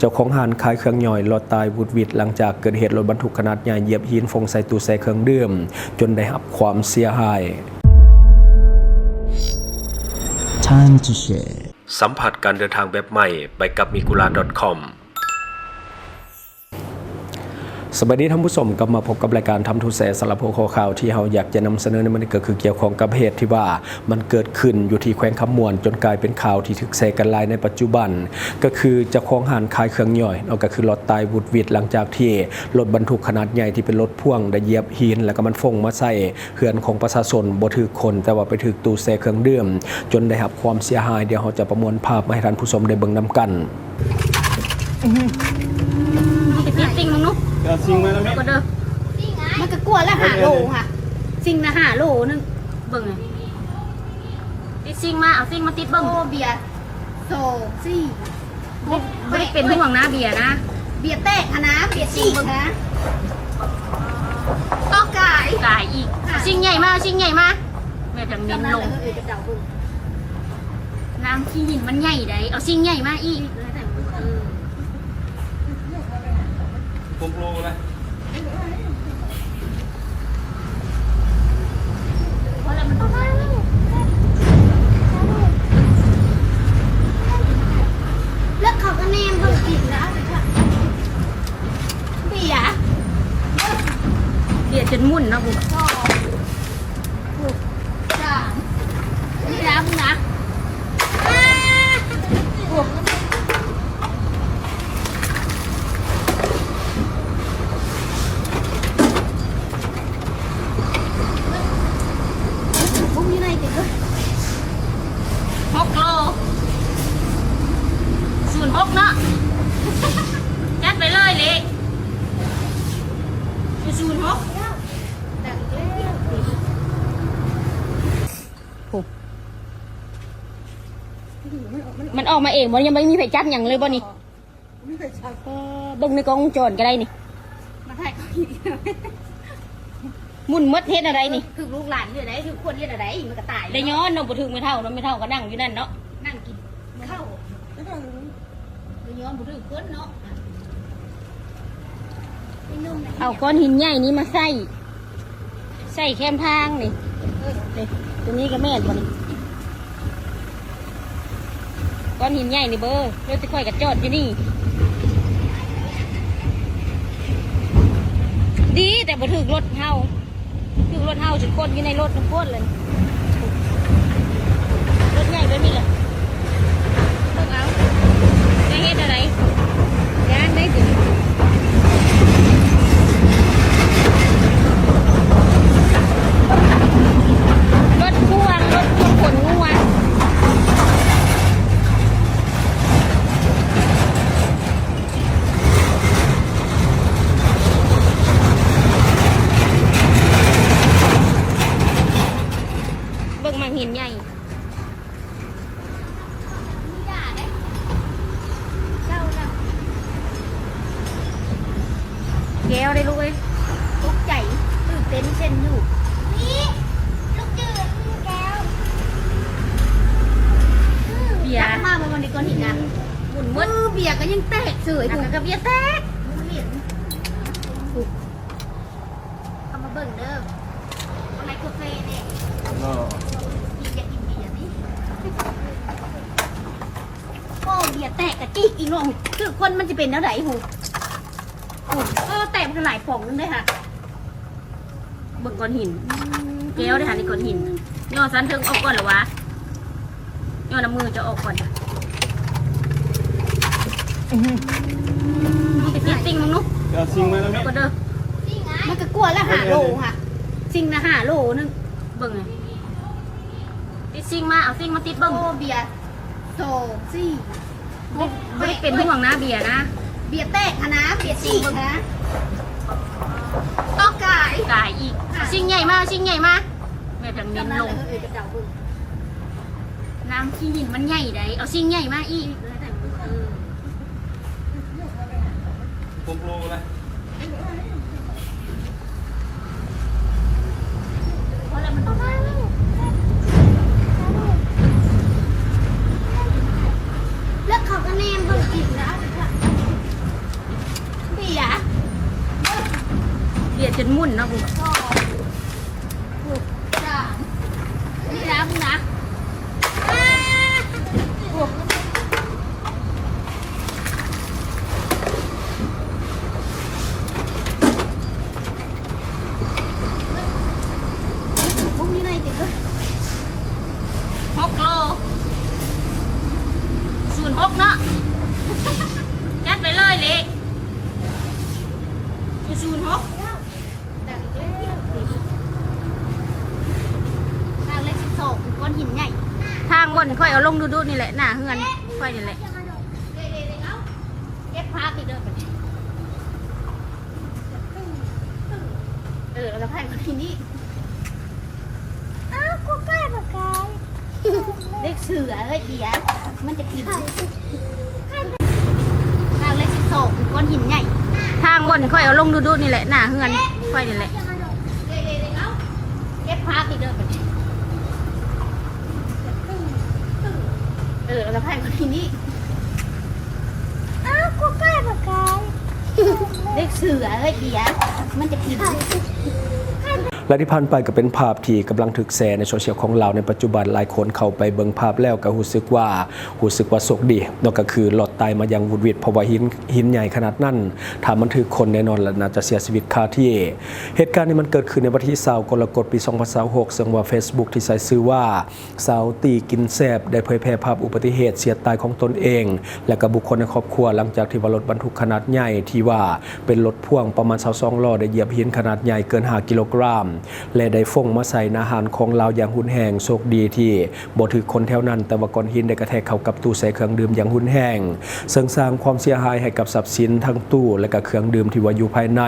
ຈົ້າຂອງຮ້ານຂາຍເຄື່ອງຍ່ອຍລອດຕາຍຫວຸດຫວິດ ຫຼັງຈາກເກີດເຫດລົດບັນທຸກຂະໜາດໃຫຍ່ຢຽບຫີນຟົງໃສ່ຕູ້ແຊ່ເຄື່ອງດື່ມ ຈົນໄດ້ຮັບຄວາມເສຍຫາຍ. Time to share. ສຳຜັດການເດີນທາງແບບໃໝ່ ໄປກັບ Migura ດອດ ຄອມ. ສະບາຍດີທ່ານຜູ້ຊົມ, ກັບມາພົບກັບລາຍການ Time to Share. ສຳລັບຫົວຂໍ້ຂ່າວທີ່ເຮົາຢາກຈະນຳສະເໜີໃນມື້ນີ້ ກໍຄືກ່ຽວຂ້ອງກັບເຫດທີ່ວ່າ ມັນເກີດຂຶ້ນຢູ່ທີ່ແຂວງຄຳມ່ວນ ຈົນກາຍເປັນຂ່າວທີ່ຖືກແຊກັນຫຼາຍໃນປັດຈຸບັນ, ກໍຄືເຈົ້າຂອງຮ້ານຂາຍເຄື່ອງຍ່ອຍເນາະ ກໍຄືລອດຕາຍຫວຸດຫວິດ ຫຼັງຈາກທີ່ລົດບັນທຸກຂະໜາດໃຫຍ່ທີ່ເປັນລົດພ່ວງໄດ້ຢຽບຫີນ ແລ້ວກໍມັນຟົງມາໃສ່ເຮືອນຂອງປະຊາຊົນ ບໍ່ຖືກຄົນ ແຕ່ວ່າໄປຖືກຕູ້ແຊ່ເຄື່ອງດື່ມ ຈົນໄດ້ຮັບຄວາມເສຍຫາຍ. ດຽວເຮົາຈະປະມວນພາບມາໃຫ້ທ່ານຜູ້ຊົມໄດ້ເບິ່ງນຳກັນ. ຕິດສິ່ງເບິ່ງດູ ເອົາສິ່ງມານຳແມ່ ກ່ອນເດີ. ມັນກໍກວດລະຫ້າໂລຫະ ສິ່ງລະຫ້າໂລໜຶ່ງ ເບິ່ງ ຕິດສິ່ງມາ ເອົາສິ່ງມາຕິດເບິ່ງ. ໂອ້ ເບຍ ສອງ ສີ່ ຫົກ ບໍ່ໄດ້ເປັນຫ່ວງນະ ເບຍນະ ເບຍແຕກຫັ້ນນະ ເບຍຊີກຫັ້ນນະ ຕໍ່ກາຍ ກາຍອີກ. ເອົາສິ່ງໃຫຍ່ມາ ເອົາສິ່ງໃຫຍ່ມາ ແມ່ທາງເນ້ນລົງ. ນ້ຳຂີ້ຫີນມັນໃຫຍ່ໃດ໋ ເອົາສິ່ງໃຫຍ່ມາອີກ. ຫົກໂລລະ ເລິກເຂົາກະແນມເບິ່ງອີກນະ ເບຍ ເບຍຈົນໝຸ່ນເນາະ ສອງ ສາມ ນີ້ນະ ມຶງນະ ຫົກໂລ ສູນຫົກເນາະ ຈັດໄປເລີຍເລກ ສູນຫົກ. ໂອ້ ມັນອອກມາເອງບໍ່? ຍັງບໍ່ມີໃຜຈັບຫຍັງເລີຍບໍ່ນີ້? ເອີ ເບິ່ງໃນກ້ອງວົງຈອນກໍໄດ້ນີ້ ມາຖ່າຍ ໝຸ່ນໝົດ ເຮັດແນວໃດນີ້? ຖືກລູກຫຼານເຮັດໃດ ຖືກຄົນເຮັດແນວໃດ ມັນກໍຕາຍ ໄດ້ຍ້ອນເນາະ ບໍ່ຖືກແມ່ເຖົ້າເນາະ ແມ່ເຖົ້າກໍນັ່ງຢູ່ນັ້ນເນາະ ນັ່ງກິນເຂົ້າ ໄດ້ຍ້ອນບໍ່ຖືກຄົນເນາະ. ເອົາກ້ອນຫີນໃຫຍ່ນີ້ມາໃສ່ ໃສ່ແຄມທາງນີ້ ເອີ ນີ້ ໂຕນີ້ກໍແມ່ນບໍ່ນີ້? ກ້ອນຫີນໃຫຍ່ນີ້ເບີ ລົດແຕ່ຂ້ອຍກໍຈອດຢູ່ນີ້ ດີແຕ່ບໍ່ຖືກລົດເຮົາ. ຄືລົດເຮົາຊິຄົນຢູ່ໃນລົດມັນຄົນເລີຍ ລົດໃຫຍ່ແບບນີ້ລະ ເບິ່ງເອົາ ຈະເຮັດແນວໃດ ຢ້ານໄດ້ຕິ ລົດພ່ວງ ລົດພ່ວງຂົນງົວ. ເບິ່ງໝາກຫີນໃຫຍ່ ແກ້ວເດ້ລູກເອີຍ ຕົກໃຈ ຕື່ນເຕັ້ນເຊັ່ນຢູ່ ນີ້ ລູກຈື່ແກ້ວ ເບຍ ມາເບິ່ງ ເບິ່ງໃນກ້ອນຫີນນະ ໝຸ່ນໝົດ ເອີ ເບຍກໍຍັງແຕກເສີຍ ແລ້ວກໍເບຍແຕກ ເຂົ້າມາເບິ່ງເດີ ບໍ່ໄດ້ກາເຟແນ່ ກິນ ຢາກກິນເບຍຕິ ໂອ້ ເບຍແຕກກະຈິກອີກເນາະ ຄືຄົນມັນຊິເປັນແນວໃດພຸ້ນ ໂອ້ ເອີ ແຕກມັນກໍຫຼາຍປ່ອງໜຶ່ງເດ້ຫະ ເບິ່ງກ້ອນຫີນ ແກ້ວເດ້ຫະ ນີ້ກ້ອນຫີນ ຍໍຊັ້ນເທິງອອກກ່ອນລະຫວາ ຍໍນ້ຳມືຈະອອກກ່ອນ ຕິດສິ່ງເບິ່ງດູ ເອົາສິ່ງມານຳແມ່ ກ່ອນເດີ ມັນກໍກວດລະຫ້າໂລຫະ ສິ່ງລະຫ້າໂລໜຶ່ງ ເບິ່ງ ຕິດສິ່ງມາ ເອົາສິ່ງມາຕິດເບິ່ງ ໂອ້ ເບຍ ສອງ ສີ່ ຫົກ ບໍ່ໄດ້ເປັນຫ່ວງນະ ເບຍນະ ເບຍແຕກຫັ້ນນະ ເບຍຊີກຫັ້ນນະ ຕໍ່ກາຍ ກາຍອີກ ເອົາສິ່ງໃຫຍ່ມາ ເອົາສິ່ງໃຫຍ່ມາ ແມ່ທາງເນ້ນລົງ ນ້ຳຂີ້ຫີນມັນໃຫຍ່ໃດ໋ ເອົາສິ່ງໃຫຍ່ມາອີກ ຫົກໂລລະ ເລິກເຂົາກະແນມເບິ່ງອີກນະ ຈົນໝຸ່ນເນາະ ສອງ ສາມ ນີ້ນະ ມຶງນະ ຫົກໂລ ສູນຫົກເນາະ ຈັດໄປເລີຍເລກ ສູນຫົກ ທາງເລກສິບສອງ ກ້ອນຫີນໃຫຍ່ ທາງບ່ອນຂ້ອຍເອົາລົງດຸໆນີ້ແຫຼະ ໜ້າເຮືອນຂ້ອຍນີ້ແຫຼະ ເກັບພາບອີກເດີ ເອີ ແລ້ວໃຜມາທີ່ນີ້ ອ້າວ ກໍໄກ່ມາກາຍ ເລກເສືອເອີຍ ເດຍ ມັນຈະກິນ ທາງເລກສິບສອງ ກ້ອນຫີນໃຫຍ່ ທາງບ່ອນຂ້ອຍເອົາລົງດຸໆນີ້ແຫຼະ ໜ້າເຮືອນຂ້ອຍນີ້ແຫຼະ ເກັບພາບອີກເດີ ເອີ ແລ້ວໃຜມາທີ່ນີ້ ອ້າວ ກໍໄກ່ມາກາຍ ເລກເສືອເອີຍ ເດຍ ມັນຈະກິນ ແລະທີ່ຜ່ານໄປກໍເປັນພາບທີ່ກຳລັງຖືກແຊໃນໂຊຊຽວຂອງລາວໃນປັດຈຸບັນ. ຫຼາຍຄົນເຂົ້າໄປເບິ່ງພາບແລ້ວກໍຮູ້ສຶກວ່າ ຮູ້ສຶກວ່າໂຊກດີເນາະ ກໍຄືລອດຕາຍມາຢ່າງຫວຸດຫວິດ ເພາະວ່າຫີນ ຫີນໃຫຍ່ຂະໜາດນັ້ນ ຖ້າມັນຖືກຄົນແນ່ນອນລະໜ້າຈະເສຍຊີວິດຄາທີ່. ເຫດການນີ້ມັນເກີດຂຶ້ນໃນວັນທີຊາວ ກໍລະກົດ ປີສອງພັນຊາວຫົກ ເຊິ່ງວ່າເຟສບຸກທີ່ໃຊ້ຊື່ວ່າ ສາວຕີກິນແຊບ ໄດ້ເຜີຍແຜ່ພາບອຸບັດຕິເຫດເສຍຕາຍຂອງຕົນເອງ ແລະກະບຸກຄົນໃນຄອບຄົວ ຫຼັງຈາກທີ່ວ່າລົດບັນທຸກຂະໜາດໃຫຍ່ທີ່ວ່າເປັນລົດພ່ວງປະມານຊາວສອງລໍ້ ໄດ້ຢຽບຫີນຂະໜາດໃຫຍ່ເກີນຫ້າກິໂລກຣາມ ແລະໄດ້ຟົ້ງມາໃສ່ໜ້າຮ້ານຂອງລາວຢ່າງຮຸນແຮງ. ໂຊກດີທີ່ບໍ່ຖືກຄົນແຖວນັ້ນ, ແຕ່ວ່າກ້ອນຫີນໄດ້ກະແທກເຂົ້າກັບຕູ້ແຊ່ເຄື່ອງດື່ມຢ່າງຮຸນແຮງ, ເຊິ່ງສ້າງຄວາມເສຍຫາຍໃຫ້ກັບຊັບສິນທັງຕູ້ ແລະກະເຄື່ອງດື່ມທີ່ວ່າຢູ່ພາຍໃນ.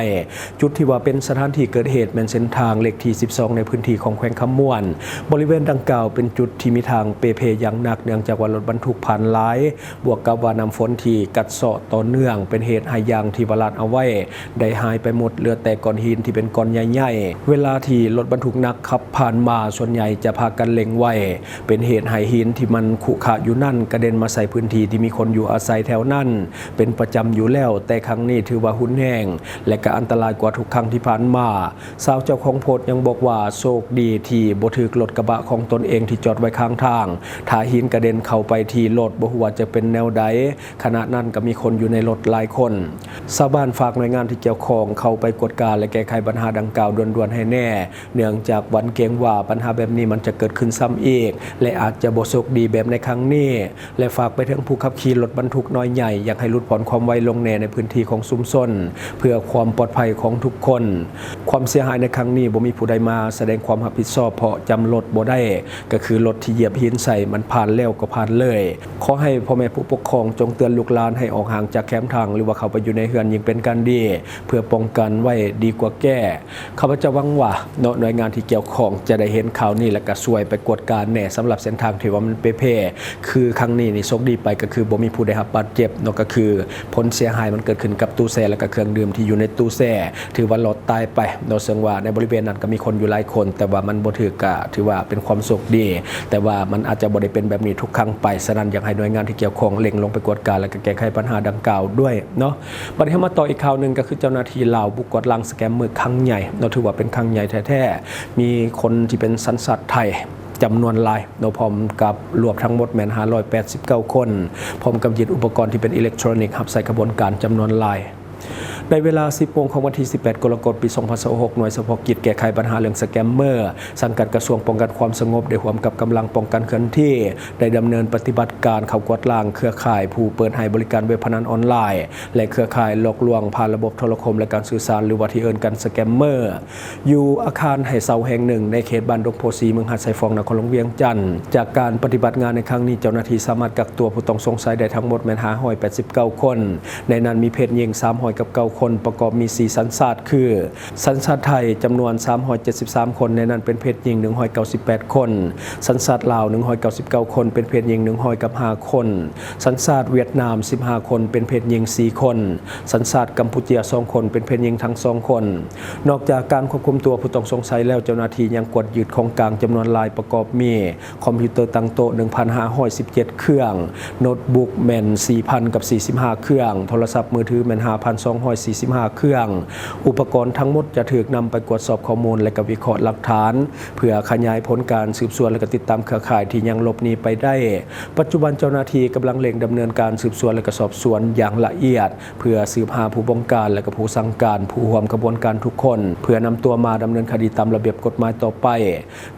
ຈຸດທີ່ວ່າເປັນສະຖານທີ່ເກີດເຫດແມ່ນເສັ້ນທາງເລກທີສິບສອງ ໃນພື້ນທີ່ຂອງແຂວງຄຳມ່ວນ. ບໍລິເວນດັ່ງກ່າວເປັນຈຸດທີ່ມີທາງເປ່ເພຢ່າງໜັກ ເນື່ອງຈາກວ່າລົດບັນທຸກຜ່ານຫຼາຍ, ບວກກັບວ່ານ້ຳຝົນທີ່ກັດເຊາະຕໍ່ເນື່ອງ ເປັນເຫດໃຫ້ຢາງທີ່ວ່າລາດເອົາໄວ້ໄດ້ຫາຍໄປໝົດ, ເຫຼືອແຕ່ກ້ອນຫີນທີ່ເປັນກ້ອນໃຫຍ່ໆ. ເວລາທີ່ລົດບັນທຸກໜັກຂັບຜ່ານມາ, ສ່ວນໃຫຍ່ຈະພາກັນເລັ່ງໄວ, ເປັນເຫດໃຫ້ຫີນທີ່ມັນຂຸຂະຢູ່ນັ້ນກະເດັນມາໃສ່ພື້ນທີ່ທີ່ມີຄົນຢູ່ອາໄສແຖວນັ້ນເປັນປະຈຳຢູ່ແລ້ວ, ແຕ່ຄັ້ງນີ້ຖືວ່າຮຸນແຮງ ແລະກະອັນຕະລາຍກວ່າທຸກຄັ້ງທີ່ຜ່ານມາ. ສາວເຈົ້າຂອງໂພສຍັງບອກວ່າ ໂຊກດີທີ່ບໍ່ຖືກລົດກະບະຂອງຕົນເອງທີ່ຈອດໄວ້ຂ້າງທາງ, ຖ້າຫີນກະເດັນເຂົ້າໄປທີ່ລົດ ບໍ່ຮູ້ວ່າຈະເປັນແນວໃດ. ຂະນະນັ້ນກະມີຄົນຢູ່ໃນລົດຫຼາຍຄົນ. ຊາວບ້ານຝາກໜ່ວຍງານທີ່ກ່ຽວຂ້ອງເຂົ້າໄປກວດກາ ແລະແກ້ໄຂບັນຫາດັ່ງກ່າວດ່ວນໆໃຫ້ແດ່, ເນື່ອງຈາກຫວັ່ນເກງວ່າບັນຫາແບບນີ້ມັນຈະເກີດຂຶ້ນຊ້ຳອີກ ແລະອາດຈະບໍ່ໂຊກດີແບບໃນຄັ້ງນີ້. ແລະ ຝາກໄປເຖິງຜູ້ຂັບຂີ່ລົດບັນທຸກນ້ອຍໃຫຍ່ ຢາກໃຫ້ຫຼຸດຜ່ອນຄວາມໄວລົງແດ່ໃນພື້ນທີ່ຂອງຊຸມຊົນ ເພື່ອຄວາມປອດໄພຂອງທຸກຄົນ. ຄວາມເສຍຫາຍໃນຄັ້ງນີ້ບໍ່ມີຜູ້ໃດມາສະແດງຄວາມຮັບຜິດຊອບ ເພາະຈຳລົດບໍ່ໄດ້, ກໍຄືລົດທີ່ຢຽບຫີນໃສ່ມັນຜ່ານແລ້ວກໍຜ່ານເລີຍ. ຂໍໃຫ້ພໍ່ແມ່ຜູ້ປົກຄອງຈົ່ງເຕືອນລູກຫຼານໃຫ້ອອກຫ່າງຈາກແຄມທາງ ຫຼືວ່າເຂົ້າໄປຢູ່ໃນເຮືອນຍິ່ງເປັນການດີ ເພື່ອປ້ອງກັນໄວ້ດີກວ່າແກ້. ຂ້າພະເຈົ້າຫວັງວ່າເນາະ ໜ່ວຍງານທີ່ກ່ຽວຂ້ອງຈະໄດ້ເຫັນຂ່າວນີ້ ແລະກະຊ່ວຍໄປກວດກາແດ່. ສຳລັບເສັ້ນທາງທີ່ວ່າມັນເປ່ເພ ຄືຄັ້ງນີ້ນີ້ໂຊກດີໄປກໍຄືບໍ່ມີຜູ້ໄດ້ຮັບບາດເຈັບເນາະ, ກໍຄືຜົນເສຍຫາຍມັນເກີດຂຶ້ນກັບຕູ້ແຊ່ ແລະກະເຄື່ອງດື່ມທີ່ຢູ່ໃນຕູ້ແຊ່ ຖືວ່າລອດຕາຍໄປເນາະ. ເຊິ່ງວ່າໃນບໍລິເວນນັ້ນກໍມີຄົນຢູ່ຫຼາຍຄົນ, ແຕ່ວ່າມັນບໍ່ຖືກ ກະຖືວ່າເປັນຄວາມໂຊກດີ, ແຕ່ວ່າມັນອາດຈະບໍ່ໄດ້ເປັນແບບນີ້ທຸກຄັ້ງໄປ. ສະນັ້ນ ຢາກໃຫ້ໜ່ວຍງານທີ່ກ່ຽວຂ້ອງເລັ່ງລົງໄປກວດກາ ແລະກະແກ້ໄຂບັນຫາດັ່ງກ່າວດ້ວຍເນາະ. ບັດນີ້ເຮົາມາຕໍ່ອີກຂ່າວໜຶ່ງ ກໍຄືເຈົ້າໜ້າທີ່ລາວບຸກກວາດລ້າງສະແກມເມີຄັ້ງໃຫຍ່ເນາະ, ຖືວ່າເປັນຄັ້ງໃຫຍ່ແທ້ໆ. ມີຄົນທີ່ເປັນສັນຊາດໄທຈຳນວນຫຼາຍເນາະ, ພ້ອມກັບລວບທັງໝົດແມ່ນຫ້າຮ້ອຍແປດສິບເກົ້າຄົນ, ພ້ອມກັບຍຶດອຸປະກອນທີ່ເປັນອີເລັກໂທຣນິກຮັບໃຊ້ຂະບວນການຈຳນວນຫຼາຍ. ໃນເວລາສິບໂມງຂອງວັນທີສິບແປດ ກໍລະກົດ ປີສອງພັນຊາວຫົກ ໜ່ວຍສະເພາະກິດແກ້ໄຂບັນຫາເລື່ອງສະແກມເມີ ສັງກັດກະຊວງປ້ອງກັນຄວາມສະຫງົບ ໄດ້ຮ່ວມກັບກຳລັງປ້ອງກັນເຄື່ອນທີ່ ໄດ້ດຳເນີນປະຕິບັດການເຂົ້າກວດລ້າງເຄືອຂ່າຍຜູ້ເປີດໃຫ້ບໍລິການເວັບພະນັນອອນລາຍ ແລະ ເຄືອຂ່າຍຫຼອກລວງຜ່ານລະບົບໂທລະຄົມ ແລະ ການສື່ສານ ຫຼືວ່າທີ່ເອີ້ນກັນສະແກມເມີ ຢູ່ອາຄານໃຫ້ເຊົ່າແຫ່ງໜຶ່ງໃນເຂດບ້ານດົງໂພສີ ເມືອງຫາດຊາຍຟອງ ນະຄອນຫຼວງວຽງຈັນ. ຈາກການປະຕິບັດງານໃນຄັ້ງນີ້, ເຈົ້າໜ້າທີ່ສາມາດກັກຕົວຜູ້ຕ້ອງສົງໄສໄດ້ທັງໝົດແມ່ນຫ້າຮ້ອຍແປດສິບເກົ້າຄົນ, ໃນນັ້ນມີເພດຍິງສາມຮ້ອຍກັບເກົ້າຄົນ, ປະກອບມີສີ່ສັນຊາດ ຄື ສັນຊາດໄທຈຳນວນສາມຮ້ອຍເຈັດສິບສາມຄົນ, ໃນນັ້ນເປັນເພດຍິງໜຶ່ງຮ້ອຍເກົ້າສິບແປດຄົນ, ສັນຊາດລາວໜຶ່ງຮ້ອຍເກົ້າສິບເກົ້າຄົນ, ເປັນເພດຍິງໜຶ່ງຮ້ອຍກັບຫ້າຄົນ, ສັນຊາດຫວຽດນາມສິບຫ້າຄົນ, ເປັນເພດຍິງສີ່ຄົນ, ສັນຊາດກຳປູເຈຍສອງຄົນ, ເປັນເພດຍິງທັງສອງຄົນ. ນອກຈາກການຄວບຄຸມຕົວຜູ້ຕ້ອງສົງໄສແລ້ວ, ເຈົ້າໜ້າທີ່ຍັງກວດຍຶດຂອງກາງຈຳນວນຫຼາຍ ປະກອບມີ ຄອມພິວເຕີຕັ້ງໂຕະໜຶ່ງພັນຫ້າຮ້ອຍສິບເຈັດເຄື່ອງ, ໂນດບຸກແມ່ນສີ່ພັນກັບສີ່ສິບຫ້າເຄື່ອງ, ໂທລະສັບມືຖືແມ່ນຫ້າພັນສອງຮ້ອຍ ສີ່ສິບຫ້າເຄື່ອງ. ອຸປະກອນທັງໝົດຈະຖືກນຳໄປກວດສອບຂໍ້ມູນ ແລະ ກະວິເຄາະຫຼັກຖານ ເພື່ອຂະຫຍາຍຜົນການສືບສວນ ແລະ ກະຕິດຕາມເຄືອຂ່າຍທີ່ຍັງຫຼົບໜີໄປໄດ້. ປັດຈຸບັນເຈົ້າໜ້າທີ່ກຳລັງເລັ່ງດຳເນີນການສືບສວນ ແລະ ກະສອບສວນຢ່າງລະອຽດ ເພື່ອສືບຫາຜູ້ບົງການ ແລະ ກະຜູ້ສັ່ງການ ຜູ້ຮ່ວມຂະບວນການທຸກຄົນ ເພື່ອນຳຕົວມາດຳເນີນຄະດີຕາມລະບຽບກົດໝາຍຕໍ່ໄປ.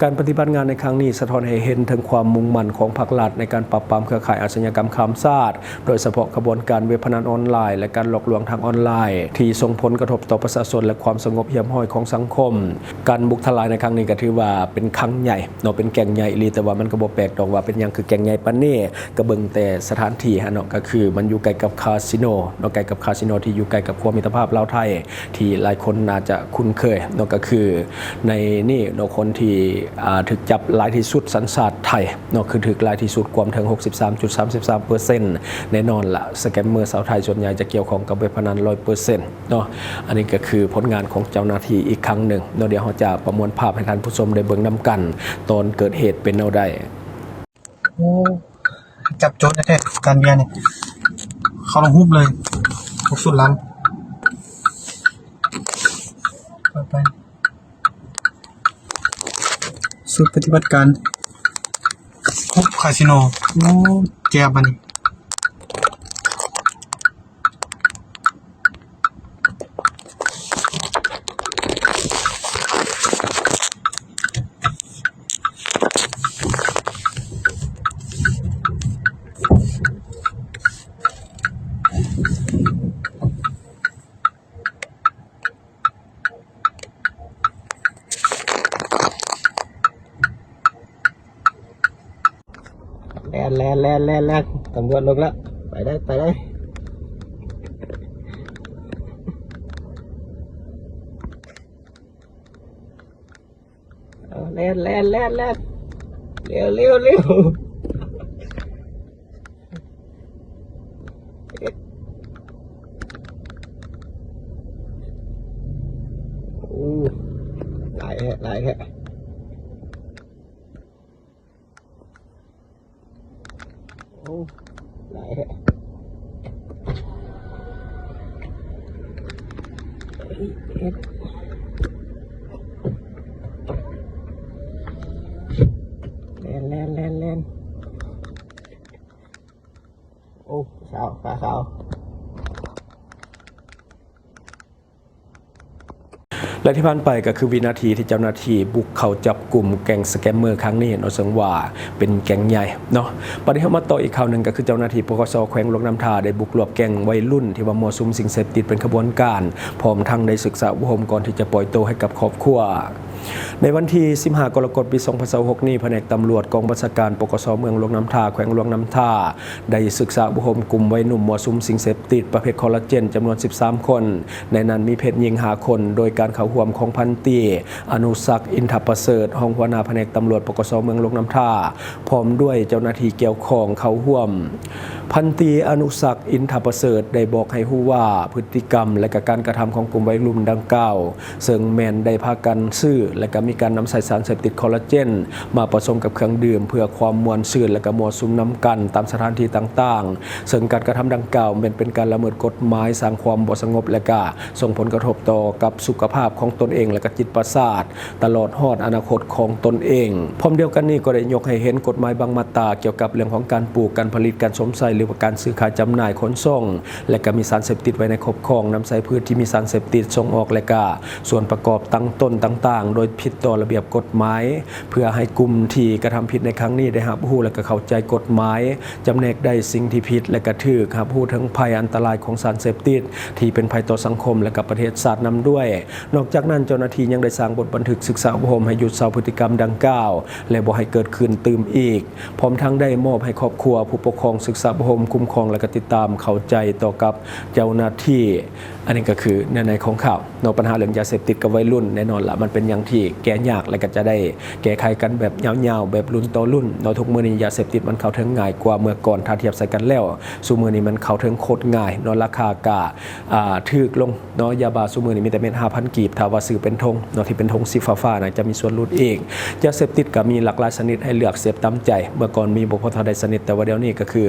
ການປະຕິບັດງານໃນຄັ້ງນີ້ສະທ້ອນໃຫ້ເຫັນເຖິງຄວາມມຸ່ງໝັ້ນຂອງພັກລັດໃນການປາບປາມເຄືອຂ່າຍອາຊະຍາກຳຂ້າມຊາດ, ໂດຍສະເພາະຂະບວນການເວັບພະນັນອອນລາຍ ແລະ ການຫຼອກລວງທາງອອນລາຍ ທີ່ສົ່ງຜົນກະທົບຕໍ່ປະຊາຊົນ ແລະ ຄວາມສະຫງົບຮຽບຮ້ອຍຂອງສັງຄົມ. ການບຸກທະລາຍໃນຄັ້ງນີ້ກໍຖືວ່າເປັນຄັ້ງໃຫຍ່ເນາະ, ເປັນແກ່ງໃຫຍ່ອີ່ຫຼີ, ແຕ່ວ່າມັນກໍບໍ່ແປກດອກວ່າເປັນຫຍັງຄືແກ່ງໃຫຍ່ປານນີ້. ກໍເບິ່ງແຕ່ສະຖານທີ່ຫັ້ນເນາະ, ກໍຄືມັນຢູ່ໃກ້ກັບຄາສິໂນເນາະ, ໃກ້ກັບຄາສິໂນທີ່ຢູ່ໃກ້ກັບຂົວມິດຕະພາບລາວໄທ ທີ່ຫຼາຍຄົນໜ້າຈະຄຸ້ນເຄີຍເນາະ, ກໍຄືໃນນີ້ເນາະ ຄົນທີ່ ອ່າ ຖືກຈັບຫຼາຍທີ່ສຸດສັນຊາດໄທເນາະ, ຄືຖືກຫຼາຍທີ່ສຸດ ກວມເຖິງຫົກສິບສາມຈຸດສາມສິບສາມເປີເຊັນ. ແນ່ນອນລະ ສະແກມເມີຊາວໄທສ່ວນໃຫຍ່ຈະກ່ຽວຂ້ອງກັບເວັບພະນັນຮ້ອຍເປີເຊັນເນາະ. ອັນນີ້ກໍຄືຜົນງານຂອງເຈົ້າໜ້າທີ່ອີກຄັ້ງໜຶ່ງເນາະ. ດຽວເຮົາຈະປະມວນພາບໃຫ້ທ່ານຜູ້ຊົມໄດ້ເບິ່ງນຳກັນ ຕອນເກີດເຫດເປັນແນວໃດ. ໂອ້ ຈັບໂຈນແທ້ໆ ການເບຍນີ້ ເຂົາລະຫຸບເລີຍ ຫຸບສຸດຫຼັງ ໄປ ໄປ ຊຸດປະຕິບັດການ ຫຸບຄາສິໂນ. ໂອ້ ແຈບບັດນີ້. ແລ່ນ ແລ່ນ ແລ່ນ ແລ່ນ ແລ່ນ ຕຳຫຼວດລົງແລ້ວ ໄປໄດ້ ໄປໄດ້ ເອົາ ແລ່ນ ແລ່ນ ແລ່ນ ແລ່ນ ເລັວ ເລັວ ເລັວ ໂອ້ ຫຼາຍແທ້ ຫຼາຍແທ້. ໂອ້ ຫຼາຍແທ້ ແລ່ນ ແລ່ນ ແລ່ນ ແລ່ນ ໂອ້ ຂາວ ຂາວ ຂາວ. ແລະ ທີ່ຜ່ານໄປກໍຄືວິນາທີທີ່ເຈົ້າໜ້າທີ່ບຸກເຂົ້າຈັບກຸມແກ້ງສະແກມເມີຄັ້ງນີ້ເນາະ, ເຊິ່ງວ່າເປັນແກ້ງໃຫຍ່ເນາະ. ບັດນີ້ເຮົາມາຕໍ່ອີກຂ່າວໜຶ່ງ, ກໍຄືເຈົ້າໜ້າທີ່ ປກສ ແຂວງຫຼວງນ້ຳທາ ໄດ້ບຸກລວບແກ້ງໄວລຸ້ນທີ່ວ່າມົ້ວສຸມສິ່ງເສບຕິດເປັນຂະບວນການ, ພ້ອມທັງໄດ້ສຶກສາອົບຮົມກ່ອນທີ່ຈະປ່ອຍໂຕໃຫ້ກັບຄອບຄົວ. ໃນວັນທີສິບຫ້າ ກໍລະກົດ ປີສອງພັນຊາວຫົກນີ້, ພະແນກຕຳຫຼວດກອງບັນຊາການ ປກສ ເມືອງຫຼວງນ້ຳທາ ແຂວງຫຼວງນ້ຳທາ ໄດ້ສຶກສາອົບຮົມກຸ່ມໄວໜຸ່ມມົ້ວສຸມສິ່ງເສບຕິດປະເພດຄໍລາເຈນຈຳນວນສິບສາມຄົນ, ໃນນັ້ນມີເພດຍິງຫ້າຄົນ, ໂດຍການເຂົ້າຮ່ວມຂອງພັນຕີ ອະນຸສັກ ອິນທະປະເສີດ ຮອງຫົວໜ້າພະແນກຕຳຫຼວດ ປກສ ເມືອງຫຼວງນ້ຳທາ ພ້ອມດ້ວຍເຈົ້າໜ້າທີ່ກ່ຽວຂ້ອງເຂົ້າຮ່ວມ. ພັນຕີ ອະນຸສັກ ອິນທະປະເສີດ ໄດ້ບອກໃຫ້ຮູ້ວ່າ ພຶດຕິກຳ ແລະ ກະການກະທຳຂອງກຸ່ມໄວລຸ້ນດັ່ງກ່າວ ເຊິ່ງແມ່ນໄດ້ພາກັນຊື້ ແລະ ກະມີການນຳໃຊ້ສານເສບຕິດຄໍລາເຈນມາປະສົມກັບເຄື່ອງດື່ມ ເພື່ອຄວາມມ່ວນຊື່ນ ແລະ ກະມົ້ວສຸມນຳກັນຕາມສະຖານທີ່ຕ່າງໆ, ເຊິ່ງການກະທຳດັ່ງກ່າວແມ່ນເປັນການລະເມີດກົດໝາຍ, ສ້າງຄວາມບໍ່ສະຫງົບ ແລະ ກະສົ່ງຜົນກະທົບຕໍ່ກັບສຸຂະພາບຂອງຕົນເອງ ແລະ ກະຈິດປະສາດ ຕະຫຼອດຮອດອະນາຄົດຂອງຕົນເອງ. ພ້ອມດຽວກັນນີ້ກໍໄດ້ຍົກໃຫ້ເຫັນກົດໝາຍບາງມາດຕາກ່ຽວກັບເລື່ອງຂອງການປູກ, ການຜະລິດ, ການຊົມໃຊ້ ຫຼືວ່າການຊື້ຂາຍ, ຈຳໜ່າຍ, ຂົນສົ່ງ ແລະ ກະມີສານເສບຕິດໄວ້ໃນຄອບຄອງ, ນຳໃຊ້ພືດທີ່ມີສານເສບຕິດ, ສົ່ງອອກ ແລະ ກະສ່ວນປະກອບຕັ້ງຕົ້ນຕ່າງໆ ໂດຍຜິດຕໍ່ລະບຽບກົດໝາຍ, ເພື່ອໃຫ້ກຸ່ມທີ່ກະທຳຜິດໃນຄັ້ງນີ້ໄດ້ຮັບຮູ້ ແລະ ກະເຂົ້າໃຈກົດໝາຍ, ຈຳແນກໄດ້ສິ່ງທີ່ຜິດ ແລະ ກະຖືກ, ຮັບຮູ້ເຖິງໄພອັນຕະລາຍຂອງສານເສບຕິດ ທີ່ເປັນໄພຕໍ່ສັງຄົມ ແລະ ກະປະເທດຊາດນຳດ້ວຍ. ນອກຈາກນັ້ນ, ເຈົ້າໜ້າທີ່ຍັງໄດ້ສ້າງບົດບັນທຶກສຶກສາອົບຮົມໃຫ້ຢຸດເຊົາພຶດຕິກຳດັ່ງກ່າວ ແລະ ບໍ່ໃຫ້ເກີດຂຶ້ນຕື່ມອີກ, ພ້ອມທັງໄດ້ມອບໃຫ້ຄອບຄົວ, ຜູ້ປົກຄອງ, ສຶກສາອົບຮົມ, ຄຸ້ມຄອງ ແລະ ກະຕິດຕາມເຂົ້າໃຈຕໍ່ກັບເຈົ້າໜ້າທີ່. ອັນນີ້ກໍຄືເນື້ອໃນຂອງຂ່າວເນາະ, ບັນຫາເລື່ອງຢາເສບຕິດກັບໄວລຸ້ນ, ແນ່ນອນລະ ມັນເປັນຫຍັງ ທີ່ແກ້ຍາກ ແລະກໍຈະໄດ້ແກ້ໄຂກັນແບບຍາວໆ ແບບລຸ້ນຕໍ່ລຸ້ນເນາະ. ທຸກມື້ນີ້ຢາເສບຕິດມັນເຂົ້າເຖິງງ່າຍກວ່າເມື່ອກ່ອນ ຖ້າທຽບໃສ່ກັນແລ້ວ ຊຸມື້ນີ້ມັນເຂົ້າເຖິງໂຄດງ່າຍເນາະ, ລາຄາກະ ອ່າ ຖືກລົງເນາະ. ຢາບ້າຊຸມື້ນີ້ມີແຕ່ເມັດຫ້າພັນກີບ ຖ້າວ່າຊື້ເປັນຖົງເນາະ ທີ່ເປັນຖົງສີຟ້າໆນະ ຈະມີສ່ວນຫຼຸດອີກ. ຢາເສບຕິດກໍມີຫຼາກຫຼາຍຊະນິດໃຫ້ເລືອກເສບຕາມໃຈ. ເມື່ອກ່ອນມີບໍ່ພໍເທົ່າໃດຊະນິດ, ແຕ່ວ່າດຽວນີ້ກໍຄື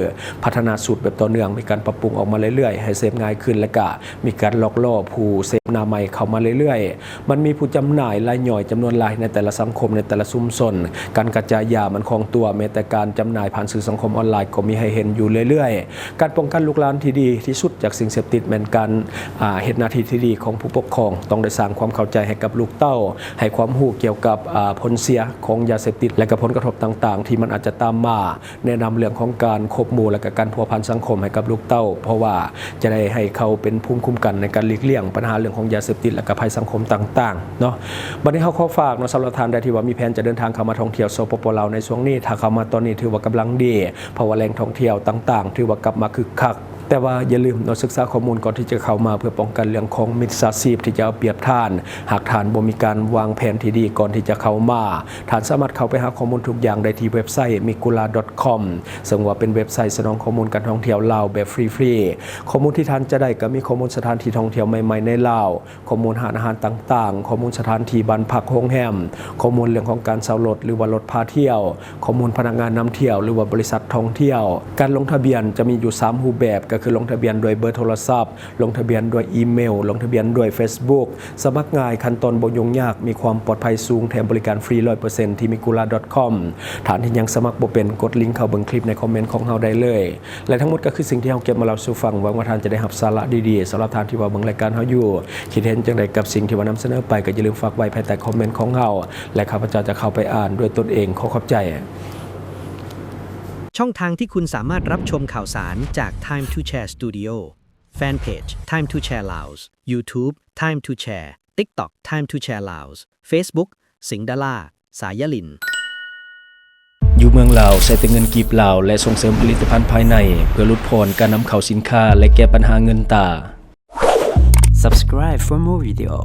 ພັດທະນາສູດແບບຕໍ່ເນື່ອງ, ມີການປັບປຸງອອກມາເລື້ອຍໆ ໃຫ້ເສບງ່າຍຂຶ້ນ ແລະກະມີການຫຼອກຫຼໍ້ຜູ້ເສບໜ້າໃໝ່ເຂົ້າມາເລື້ອຍໆ. ມັນມີຜູ້ຈຳໜ່າຍລາຍຍ່ອຍຈຳນວນຫຼາຍໃນແຕ່ລະສັງຄົມ, ໃນແຕ່ລະຊຸມຊົນ. ການກະຈາຍຢາມັນຄ່ອງຕົວ, ແມ້ແຕ່ການຈຳໜ່າຍຜ່ານສື່ສັງຄົມອອນລາຍກໍມີໃຫ້ເຫັນຢູ່ເລື້ອຍໆ. ການປ້ອງກັນລູກຫຼານທີ່ດີທີ່ສຸດຈາກສິ່ງເສບຕິດແມ່ນການ ອ່າ ເຮັດໜ້າທີ່ທີ່ດີຂອງຜູ້ປົກຄອງ, ຕ້ອງໄດ້ສ້າງຄວາມເຂົ້າໃຈໃຫ້ກັບລູກເຕົ້າ, ໃຫ້ຄວາມຮູ້ກ່ຽວກັບ ອ່າ ຜົນເສຍຂອງຢາເສບຕິດ ແລະກະຜົນກະທົບຕ່າງໆທີ່ມັນອາດຈະຕາມມາ. ແນະນຳເລື່ອງຂອງການຄົບໝູ່ ແລະກະການພົວພັນສັງຄົມໃຫ້ກັບລູກເຕົ້າ, ເພາະວ່າຈະໄດ້ໃຫ້ເຂົາເປັນພູມຄຸ້ມກັນໃນການຫຼີກລ່ຽງບັນຫາເລື່ອງຂອງຢາເສບຕິດ ແລະກະໄພສັງຄົມຕ່າງໆເນາະ. ບັດນີ້ເຮົາຂໍຝາກເນາະ, ສຳລັບທ່ານໃດທີ່ວ່າມີແຜນຈະເດີນທາງເຂົ້າມາທ່ອງທ່ຽວ ສປປ ລາວ ໃນຊ່ວງນີ້, ຖ້າເຂົ້າມາຕອນນີ້ຖືວ່າກຳລັງດີ, ເພາະວ່າແຫຼ່ງທ່ອງທ່ຽວຕ່າງໆຖືວ່າກັບມາຄຶກຄັກ. ແຕ່ວ່າຢ່າລືມເນາະ, ສຶກສາຂໍ້ມູນກ່ອນທີ່ຈະເຂົ້າມາ ເພື່ອປ້ອງກັນເລື່ອງຂອງມິດສາຊີບທີ່ຈະເອົາປຽບທ່ານ. ຫາກທ່ານບໍ່ມີການວາງແຜນທີ່ດີກ່ອນທີ່ຈະເຂົ້າມາ, ທ່ານສາມາດເຂົ້າໄປຫາຂໍ້ມູນທຸກຢ່າງໄດ້ທີ່ເວັບໄຊ Mikula dot com ເຊິ່ງວ່າເປັນເວັບໄຊສະໜອງຂໍ້ມູນການທ່ອງທ່ຽວລາວແບບຟຣີໆ. ຂໍ້ມູນທີ່ທ່ານຈະໄດ້ກໍມີຂໍ້ມູນສະຖານທີ່ທ່ອງທ່ຽວໃໝ່ໆໃນລາວ, ຂໍ້ມູນຮ້ານອາຫານຕ່າງໆ, ຂໍ້ມູນສະຖານທີ່ບ້ານພັກໂຮງແຮມ, ຂໍ້ມູນເລື່ອງຂອງການເຊົ່າລົດ ຫຼືວ່າລົດພາທ່ຽວ, ຂໍ້ມູນພະນັກງານນຳທ່ຽວ ຫຼືວ່າບໍລິສັດທ່ອງທ່ຽວ. ການລົງທະບຽນຈະມີຢູ່ສາມຮູບແບບ, ກໍຄືລົງທະບຽນດ້ວຍເບີໂທລະສັບ, ລົງທະບຽນດ້ວຍອີເມວ, ລົງທະບຽນດ້ວຍເຟສບຸກ. ສະໝັກງ່າຍ, ຂັ້ນຕອນບໍ່ຫຍຸ້ງຍາກ, ມີຄວາມປອດໄພສູງ, ແຖມບໍລິການຟຣີຮ້ອຍເປີເຊັນທີ່ Mikula dot com. ທ່ານທີ່ຍັງສະໝັກບໍ່ເປັນ, ກົດລິງເຂົ້າເບິ່ງຄລິບໃນຄອມເມັນຂອງເຮົາໄດ້ເລີຍ. ແລະທັງໝົດກໍຄືສິ່ງທີ່ເຮົາເກັບມາເລົ່າສູ່ຟັງ. ຫວັງວ່າທ່ານຈະໄດ້ຮັບສາລະດີໆ. ສຳລັບທ່ານທີ່ວ່າເບິ່ງລາຍການເຮົາຢູ່, ຄິດເຫັນຈັ່ງໃດກັບສິ່ງທີ່ວ່ານຳສະເໜີໄປ, ກໍຢ່າລືມຝາກໄວ້ພາຍໃຕ້ຄອມເມັນຂອງເຮົາ ແລະຂ້າພະເຈົ້າຈະເຂົ້າໄປອ່ານດ້ວຍຕົນເອງ. ຂໍຂອບໃຈ. ช่องทางที่คุณสามารถรับชมข่าวสารจาก Time to Share Studio Fanpage Time to Share Laos YouTube Time to Share TikTok Time to Share Laos Facebook สิงห์ดารา สายลิน ຢູ່ເມືອງລາວໃຊ້ແຕ່ເງິນກີບລາວ ແລະສົ່ງເສີມຜະລິດຕະພັນພາຍໃນ ເພື່ອຫຼຸດຜ່ອນການນຳເຂົ້າສິນຄ້າ ແລະແກ້ບັນຫາເງິນຕາ. Subscribe for more video.